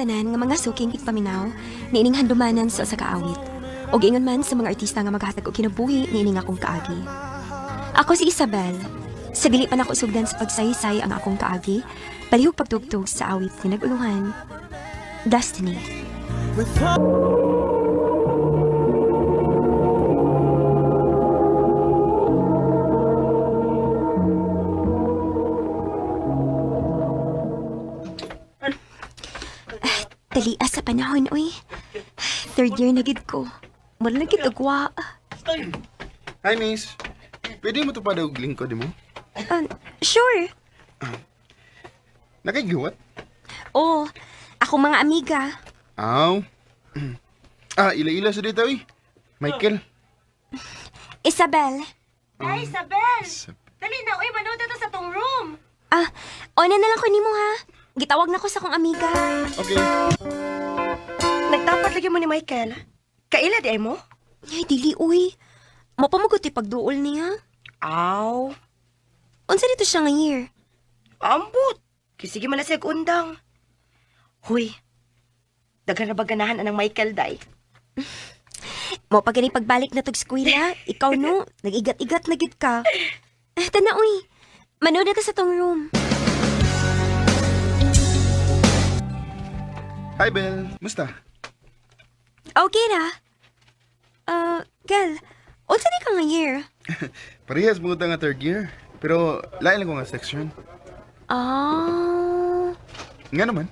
Tanan nga mga suking igpaminaw niining handumanan sa usa ka awit. Og ingon man sa mga artista nga maghatag og kinabuhi niining akong kaagi. Ako si Isabel. Sa dili pa nako sugdan sa pagsaysay ang akong kaagi, palihog pagtugtog sa awit nga nag-ulungan, Destiny. Talia sa panahon, uy. Third year na gid ko. Mura na gid ugwa. Hi, miss. Pwede mo to pa daw lingkod mo? Sure. Nakigiwat? Oh, ako mga amiga. Aw. Ila-ila sa dito, eh. Michael. Isabel. Ay, Isabel! Sa- Dali na, uy, manood na to sa tong room. Ah, ona na lang ko nimo ha. Gitawag na ko sa akong amiga. Okay. Nagtapat lagi mo ni Michael. Kaila di ay mo? Ay, dili uy. Mapamugot pagduol niya. Aw, Unsa dito siya nga year? ambot. Kisige man na siya undang. Huy, daghan na ba ganahan anang Michael, day? Mo pa gani pagbalik na tog eskwela, ikaw no, nag-igat-igat na gid ka. Ah, tana uy. Manood na ta sa tong room. Hi, Belle. Musta? Okay ra. Gel, unsa di ka nga year? Parehas mo nga third year. Pero lain lang ko nga section. Ah, Nga naman.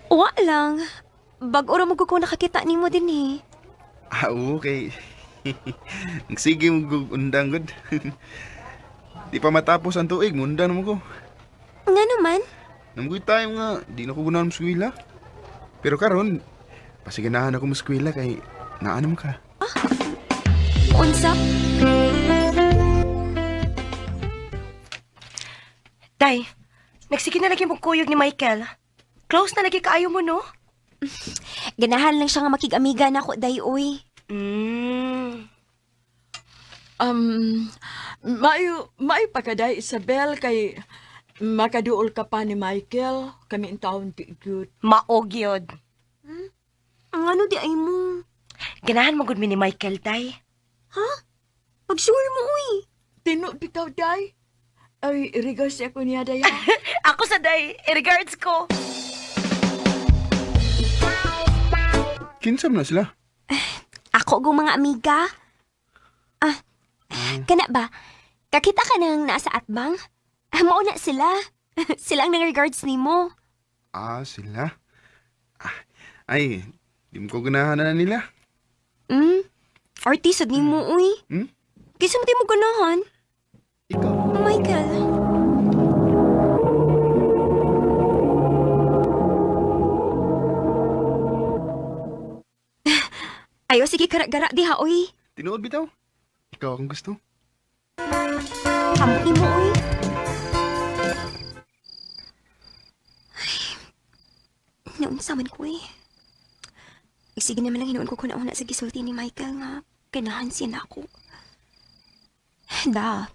wa lang. Bag-o ra mo ko nakakita nimo din eh. Ah, okay. Sige mo undang gud. Di pa matapos ang tuig, mundang mo ko. Nga naman. Namgoy tayo nga, di na ko gunahan mo. Pero karon, pasiganahan ako mo eskwela kay naanam ka. Unsa? Day, nagsige na lagi mong kuyog ni Michael. Close na lagi kaayo mo, no? Ganahan lang siya nga makig-amiga na ako, day, uy. Mm. Um, mayo pa kaday, Isabel, kay makaduol ka pa ni Michael. Kami in taon di good. Maog yun. Ang ano di ay mo? Ganahan mo gud mi ni Michael, day. Pag sure mo, uy. Tino bitaw, day. Ay, regards ako niya, day. ha? Ako sa day, regards ko. Kinsa man na sila? Ako go mga amiga. Ah, kana ba? Kakita ka nang nasa atbang? Ah, mao na sila. Sila ang nang-regards nimo. Ah, sila. Ah, ay, di mo ko ganahan na nila. Hmm? Artist nimo, uy. Hmm? Kisa mo di mo ganahan? Ikaw. Michael. Ayo, sige, kara-gara diha, uy. Tinuod bitaw. Ikaw akong gusto. Kamot nimo, uy. Ay, naunsa man ko, eh. Sige naman lang hinuon ko kung nauna sa gisulti ni Michael nga ganahan siya na ako. Da,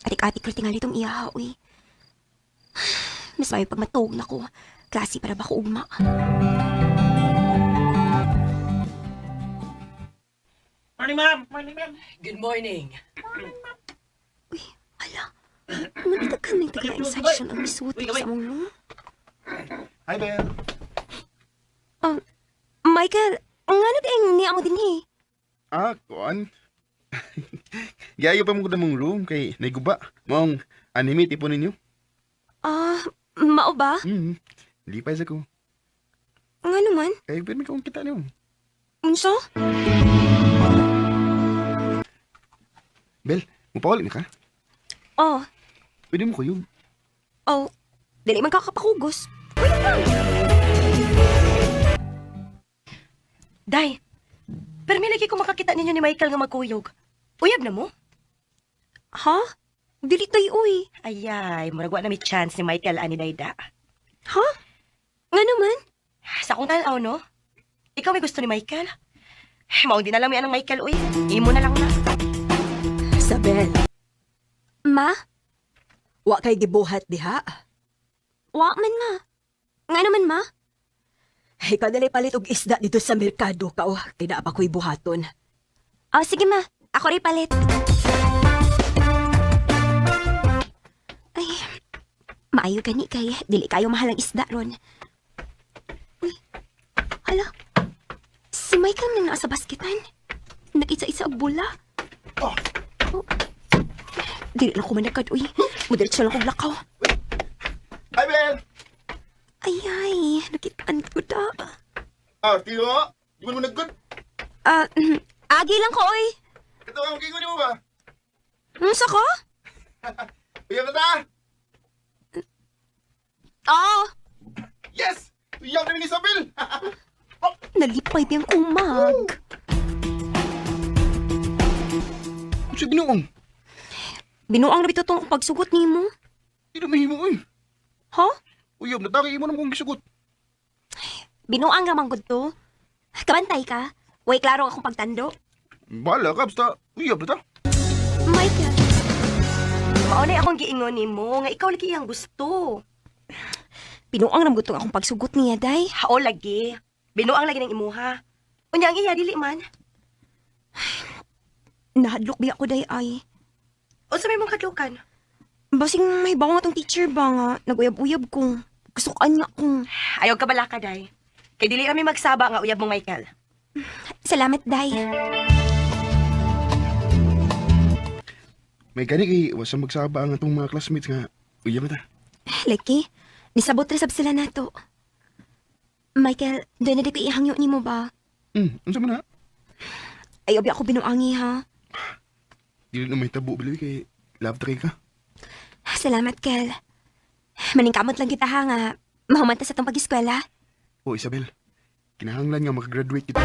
atik-atik ko tingali itong iyaha, uy. Mas may pag matuog na ko. Klase para ba ko ugma? Morning, ma'am. Morning, ma'am. Good morning. Uy, ala. Ngunit ka may taglaing section ang misuot sa among room. Hi, Belle. Michael, ang ano di ang niya mo din eh? Ah, kuan. Giayo pa mo ko mong room kay naiguba. Maong anime tipo ninyo. Ah, mao ba? Hmm. Lipay sa ko. Nga naman. Kay pwede kong kita niyo. Unsa? Belle, mupauli na ka? Oh, Pwede mo kuyog. oh. Dili man kakapakugos. Day, pero may lagi ko makakita ninyo ni Michael nga magkuyog. Uyab na mo? Ha? Dili tayo, uy. Ayay, murag wa na may chance ni Michael ani Dayda. Ha? Nga naman. Sa akong tanaw, no? Ikaw may gusto ni Michael? Maong di na lang may anang Michael, uy. Imo na lang na. Isabel, Ma? wa kay gibuhat diha. Wa man, ma. Nga naman, ma. Ikaw nalay palit og isda dito sa merkado ka, oh. Kay naa pa ko'y buhaton. Oh, sige ma. Ako rin palit. Ay, maayo gani kay dili kayo mahal ang isda ron. Uy, hala. Si Michael nang naa sa basketan. Nag-isa-isa og bula. Oh. Oh. Dili lang ko managad, uy. Mudiretso lang kog lakaw. Hi, Bel! Ay, ay, nakitaan ko da. Ah, tiyo! Di mo naman nag-good. Ah, agi lang ko, oy. Ito ang kingo ni mo ba? Unsa ko? Uyab na ta! Oo. Yes! Uyab na ni Isabel! Nalipay biyang kumag. Sa binuong? Binuang na bitaw tong pagsugot nimo. Di na mahimo, uy. Ha? Uyab na ta, kay imo naman kong gisugot. Binuang ra man gud to. Kabantay ka. Way klaro akong pagtando. Bahala ka, basta uyab na ta. Michael, Mao na akong giingon nimo nga ikaw lagi ang gusto. binuang ra man gud tong akong pagsugot niya, day. Hao lagi. Binuang lagi ng imuha. Unya ang iya dili man. Nahadlok biya ko day ay. Unsa may mong kadlukan? Basing may bawo nga tong teacher ba nga naguyab-uyab ko. Gusto niya ko. Ayaw ka balaka day. Kay dili kami magsaba nga uyab mong Michael. Salamat, day. May gani kay wasa magsaba ang atong mga classmates nga uyab na ta. Leki, nisabot ra sab sila nato. Michael, doon na di ko ihangyo nimo ba? Unsa man na? Ayaw biya ako binuangi ha. Dili na may tabo bili kay love try ka. Salamat, Kel. Maningkamot lang kita ha nga mahumanta sa tong pag-eskwela. Oh, Isabel. Kinahanglan nga makagraduate kita.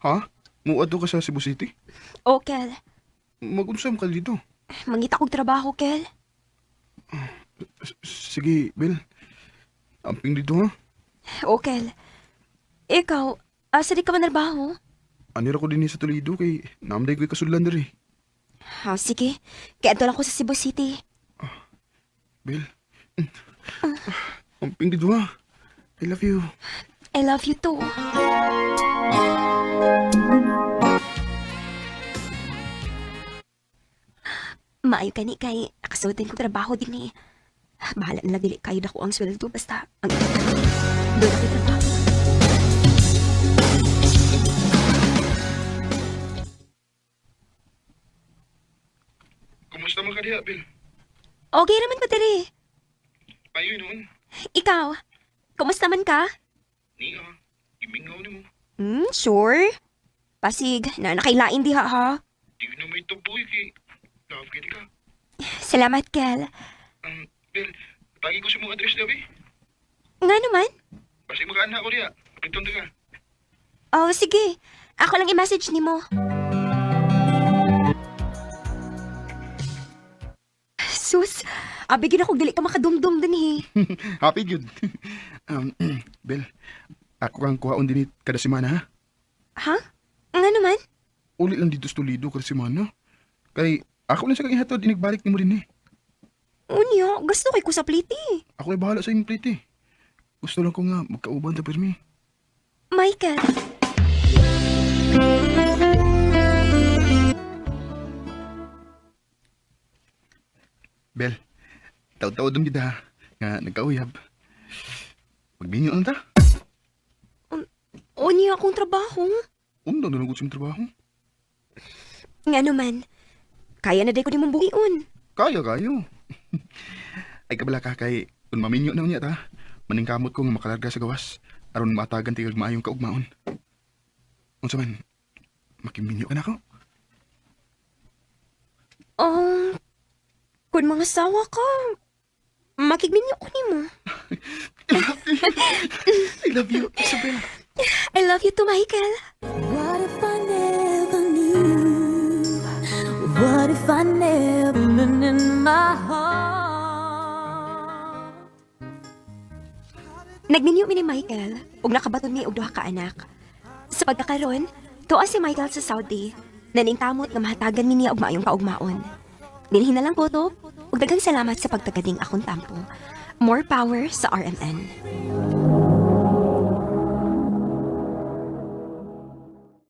Ha? Muadto ka sa Cebu City? O, Kel. Mag-unsam ka dito. Mangita kog trabaho, Kel. Sige, Bel. Amping dito ha. O, Kel. Ikaw, asa di ka man trabaho? Anira ko din sa Toledo kay namday ko'y kasudlan diri. Ha, sige. Kaya lang ko sa Cebu City. Bel. Amping dito ha. I love you. I love you too. Maayo ka ni kay nakasuotin kong trabaho din eh. Bahala na lang dili kayo dako ang sweldo basta ang doon ako trabaho. Kumusta man ka diha, Bel? Okay naman ko diri. Ayoy noon. Ikaw, kumusta man ka? Niya, gimingaw nimo. Sure. Pasig, na nakailain diha ha. Di na may tuboy kay love kay ka. Salamat, Kel. Bel, tagi ko sa mong address daw eh. Nga naman. Basta makaana ko diha. Kapiton ta ka. Oh, sige. Ako lang i-message nimo. Sus, abi gid ako dili ka makadumdum din eh. Happy good. Bel, ako kang kuhaon din kada semana ha. Ha? Nga naman? Uli lang dito sa Toledo kada semana. Kay ako lang sa kang ihatod inigbalik nimo din eh. Unya, gusto kay ko sa pliti. Ako ay bahala sa inyong plate eh. Gusto lang ko nga magkauban ta pirmi. Michael. Bel, taw-taw dun kita ha. Nga nagkauyab. Magbinyo lang ta. Unya akong trabaho. Undang na lang sa trabaho. Nga naman. Kaya na day ko nimong buhion. Kaya kayo. Ay kabala ka kay kung maminyo na niya ta. Maningkamot ko nga makalarga sa gawas aron maatagan tigag maayong kaugmaon. Unsa man makiminyo ka na ako? Oh, kung mga sawa ka, makigminyo ko nimo. I love you, Isabel. I love you too, Michael. What if I never knew? What if I never been in my heart? Nagminyo mi ni Michael. Ug nakabaton mi og duha ka anak. Sa pagkakaron, tuwa si Michael sa Saudi. Naningkamot nga mahatagan mi niya og maayong kaugmaon. Dinhi na lang po to, ug daghang salamat sa pagtagading akong tampo. More power sa RMN.